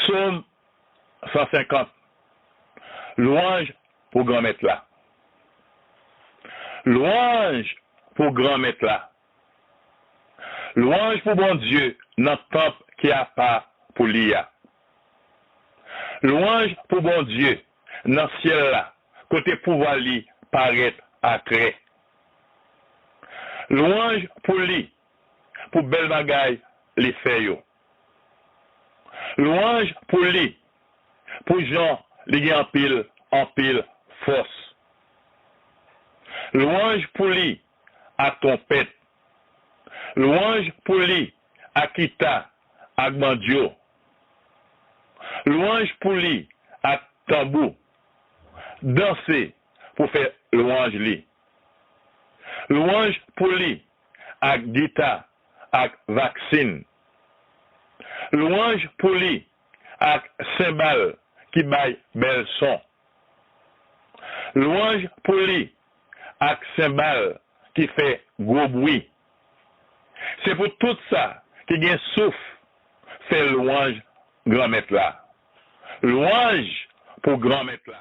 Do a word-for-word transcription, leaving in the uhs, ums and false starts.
Sòm san senkant. Lwanj pou Granmèt la. Lwanj pou Granmèt la. Lwanj pou Bondye nan tanp ki apa pou li a. Lwanj pou Bondye nan syèl la, kote pouvwa li parèt atrè. Lwanj pou li pou bèl bagay li fè yo. Lwanj pou li pou jan li gen anpil, anpil fòs. Lwanj pou li ak twonpèt. Lwanj pou li ak kita, ak bandyo. Lwanj pou li ak tanbou. Danse pou fè lwanj li. Lwanj pou li ak gita, ak vaksin. Lwanj pou li ak senbal ki bay bèl son. Lwanj pou li ak senbal ki fè gwo bwi. Se pou tout sa ki gen souf fè lwanj Granmèt la. Lwanj pou Granmèt la.